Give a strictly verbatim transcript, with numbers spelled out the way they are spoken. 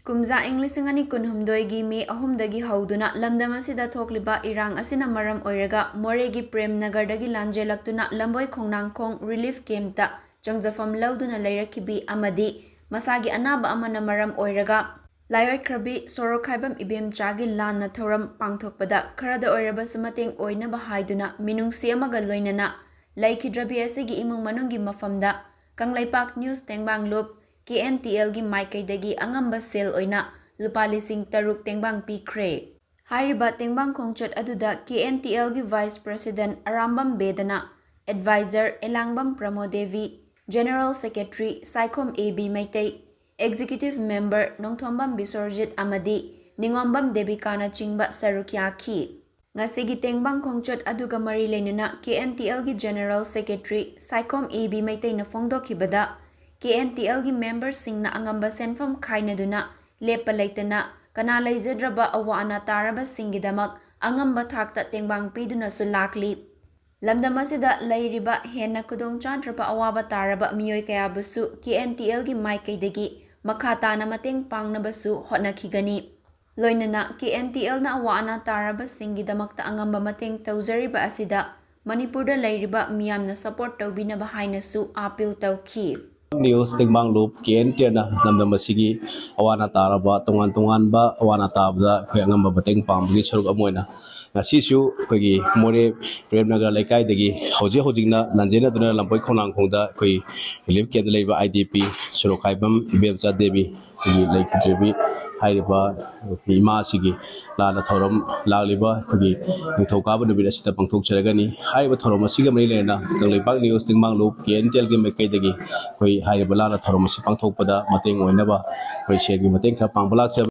ꯀꯨꯝꯖꯥ ꯏꯪ ꯂꯤꯁꯤꯡ ꯑꯅꯤ ꯀꯨꯟꯍꯨꯝꯗꯣꯏꯒꯤ ꯃꯦ ꯑꯍꯨꯝꯗꯒꯤ ꯍꯧꯗꯨꯅ ꯂꯝꯗꯝ ꯑꯁꯤꯗ ꯊꯣꯛꯂꯤꯕ ꯏꯔꯥꯡ ꯑꯁꯤꯅ ꯃꯔꯝ ꯑꯣꯏꯔꯒ ꯃꯣꯔꯦꯒꯤ ꯄ꯭ꯔꯦꯝ ꯅꯒꯔꯗꯒꯤ ꯂꯥꯟꯖꯦꯜꯂꯛꯇꯨꯅ ꯂꯝꯕꯣꯏ ꯈꯣꯡꯅꯥꯡꯈꯣꯡ ꯔꯤꯂꯤꯐ ꯀꯦꯝꯞꯇ ꯆꯪꯖꯐꯝ ꯂꯧꯗꯨꯅ ꯂꯩꯔꯛꯈꯤꯕꯤ ꯑꯃꯗꯤ ꯃꯁꯥꯒꯤ ꯑꯅꯥꯕ ꯑꯃꯅ ꯃꯔꯝ ꯑꯣꯏꯔꯒ ꯂꯥꯏꯑꯣꯏꯈ꯭ꯔꯕꯤ ꯁꯣꯔꯣꯛꯈꯥꯏꯕꯝ ꯏꯕꯦꯝꯆꯥꯒꯤ ꯂꯥꯟꯅ ꯊꯧꯔꯝ ꯄꯥꯡꯊꯣꯛꯄꯗ ꯈꯔꯗ ꯑꯣꯏꯔꯕꯁꯨ ꯃꯇꯦꯡ ꯑꯣꯏꯅꯕ ꯍꯥꯏꯗꯨꯅ ꯃꯤꯅꯨꯡꯁꯤ ꯑꯃꯒ ꯂꯣꯏꯅꯅ ꯂꯩꯈꯤꯗ꯭ꯔꯕꯤ ꯑꯁꯤꯒꯤ ꯏꯃꯨꯡ ꯃꯅꯨꯡꯒꯤ ꯃꯐꯝꯗ ꯀꯪꯂꯩꯄꯥꯛ ꯅ꯭ꯌꯨꯁ ꯇꯦꯡꯕꯥꯡꯂꯨꯞ ꯀꯦ ꯑꯦꯟ ꯇꯤ ꯑꯦꯜꯒꯤ ꯃꯥꯏꯀꯩꯗꯒꯤ ꯑꯉꯝꯕ ꯁꯦꯜ ꯑꯣꯏꯅ ꯂꯨꯄꯥ ꯂꯤꯁꯤꯡ ꯇꯔꯨꯛ ꯇꯦꯡꯕꯥꯡ ꯄꯤꯈ꯭ꯔꯦ꯫ ꯍꯥꯏꯔꯤꯕ ꯇꯦꯡꯕꯥꯡ ꯈꯣꯡꯆꯠ ꯑꯗꯨꯗ ꯀꯦ ꯑꯦꯟ ꯇꯤ ꯑꯦꯜꯒꯤ ꯚꯥꯏꯁ ꯄ꯭ꯔꯦꯁꯤꯗꯦꯟꯠ ꯑꯔꯥꯝꯕꯝ ꯕꯦꯗꯅ, advisor Elangbam Pramo Devi, general secretary Saikhom A B Meitei, executive member Nongthombam Biswarjit ꯑꯃꯗꯤ ꯅꯤꯉꯣꯝꯕꯝ ꯗꯦꯕꯤꯀꯥꯅꯆꯤꯡꯕ ꯁꯔꯨꯛ ꯌꯥꯈꯤ꯫ ꯉꯁꯤꯒꯤ ꯇꯦꯡꯕꯥꯡ ꯈꯣꯡꯆꯠ ꯑꯗꯨꯒ ꯃꯔꯤ ꯂꯩꯅꯅ ꯀꯦ ꯑꯦꯟ ꯇꯤ ꯑꯦꯜꯒꯤ general secretary Saikhom A B ꯃꯩꯇꯩꯅ ꯐꯣꯡꯗꯣꯛꯈꯤꯕꯗ, ꯀꯦ ꯑꯦꯟ ꯇꯤ ꯑꯦꯜꯒꯤ ꯃꯦꯝꯕꯔꯁꯤꯡꯅ ꯑꯉꯝꯕ ꯁꯦꯟꯐꯝ ꯈꯥꯏꯅꯗꯨꯅ ꯂꯦꯞꯄ ꯂꯩꯇꯅ ꯀꯅꯥ ꯂꯩꯖꯗ꯭ꯔꯕ ꯑꯋꯥ ꯑꯅꯥ ꯇꯥꯔꯕꯁꯤꯡꯒꯤꯗꯃꯛ ꯑꯉꯝꯕ ꯊꯥꯛꯇ ꯇꯦꯡꯕꯥꯡ ꯄꯤꯗꯨꯅꯁꯨ ꯂꯥꯛꯂꯤ꯫ ꯂꯝꯗꯝ ꯑꯁꯤꯗ ꯂꯩꯔꯤꯕ ꯍꯦꯟꯅ ꯈꯨꯗꯣꯡꯆꯥꯗ꯭ꯔꯕ ꯑꯋꯥꯕ ꯇꯥꯔꯕ ꯃꯤꯑꯣꯏ ꯀꯌꯥꯕꯨꯁꯨ ꯀꯦ ꯑꯦꯟ ꯇꯤ ꯑꯦꯜꯒꯤ ꯃꯥꯏꯀꯩꯗꯒꯤ ꯃꯈꯥ ꯇꯥꯅ ꯃꯇꯦꯡ ꯄꯥꯡꯅꯕꯁꯨ ꯍꯣꯠꯅꯈꯤꯒꯅꯤ꯫ ꯂꯣꯏꯅꯅ ꯀꯦ ꯑꯦꯟ ꯇꯤ ꯑꯦꯜꯅ ꯑꯋꯥ ꯑꯅꯥ ꯇꯥꯔꯕꯁꯤꯡꯒꯤꯗꯃꯛꯇ ꯑꯉꯝꯕ ꯃꯇꯦꯡ ꯇꯧꯖꯔꯤꯕ ꯑꯁꯤꯗ ꯃꯅꯤꯄꯨꯔꯗ ꯂꯩꯔꯤꯕ ꯃꯤꯌꯥꯝꯅ ꯁꯄꯣꯔꯠ ꯇꯧꯕꯤꯅꯕ ꯍꯥꯏꯅꯁꯨ ꯑꯥꯄꯤꯜ ꯇꯧꯈꯤ꯫ ꯅ꯭ꯌꯨꯁ ꯇꯦꯡꯕꯥꯡꯂꯨꯞ ꯀꯦ ꯑꯦꯟ ꯇꯤ ꯑꯦꯜꯅ ꯂꯝꯗꯝ ꯑꯁꯤꯒꯤ ꯑꯋꯥ ꯑꯅꯥ ꯇꯥꯔꯕ, ꯇꯣꯉꯥꯟ ꯇꯣꯉꯥꯟꯕ ꯑꯋꯥ ꯑꯅꯥ ꯇꯥꯕꯗ ꯑꯩꯈꯣꯏ ꯑꯉꯝꯕ ꯃꯇꯦꯡ ꯄꯥꯡꯕꯒꯤ ꯁꯔꯨꯛ ꯑꯃ ꯑꯣꯏꯅ ꯉꯁꯤꯁꯨ ꯑꯩꯈꯣꯏꯒꯤ ꯃꯣꯔꯦ ꯄ꯭ꯔꯦꯝꯅꯒꯔ ꯂꯩꯀꯥꯏꯗꯒꯤ ꯍꯧꯖꯤꯛ ꯍꯧꯖꯤꯛꯅ ꯂꯥꯟꯖꯦꯟꯅꯗꯨꯅ ꯂꯝꯕꯣꯏ ꯈꯣꯡꯅꯥꯡꯈꯣꯡꯗ ꯑꯩꯈꯣꯏ ꯔꯤꯂꯤꯐ ꯀꯦꯝꯞꯇ ꯂꯩꯕ ꯑꯥꯏ ꯗꯤ ꯄꯤ ꯁꯣꯔꯣꯛꯈꯥꯏꯕꯝ ꯏꯕꯦꯝꯆꯥ ꯗꯦꯕꯤ ꯑꯩꯈꯣꯏꯒꯤ ꯂꯩꯈꯤꯗ꯭ꯔꯤꯕꯤ ꯍꯥꯏꯔꯤꯕ ꯏꯃꯥꯁꯤꯒꯤ ꯂꯥꯟꯅ ꯊꯧꯔꯝ ꯂꯥꯛꯂꯤꯕ ꯑꯩꯈꯣꯏꯒꯤ ꯅꯤꯡꯊꯧꯀꯥꯕ ꯅꯨꯃꯤꯠ ꯑꯁꯤꯗ ꯄꯥꯡꯊꯣꯛꯆꯔꯒꯅꯤ꯫ ꯍꯥꯏꯔꯤꯕ ꯊꯧꯔꯝ ꯑꯁꯤꯒ ꯃꯔꯤ ꯂꯩꯅꯅ ꯀꯪꯂꯩꯄꯥꯛ ꯅ꯭ꯌꯨꯁ ꯇꯦꯡꯕꯥꯡꯂꯨꯞ ꯀꯦ ꯑꯦꯟ ꯇꯤ ꯑꯦꯜꯒꯤ ꯃꯥꯏꯀꯩꯗꯒꯤ ꯑꯩꯈꯣꯏ ꯍꯥꯏꯔꯤꯕ ꯂꯥꯟꯅ ꯊꯧꯔꯝ ꯑꯁꯤ ꯄꯥꯡꯊꯣꯛꯄꯗ ꯃꯇꯦꯡ ꯑꯣꯏꯅꯕ ꯑꯩꯈꯣꯏ ꯁꯦꯜꯒꯤ ꯃꯇꯦꯡ ꯈꯔ ꯄꯥꯡꯕ ꯂꯥꯛꯆꯕꯅꯤ꯫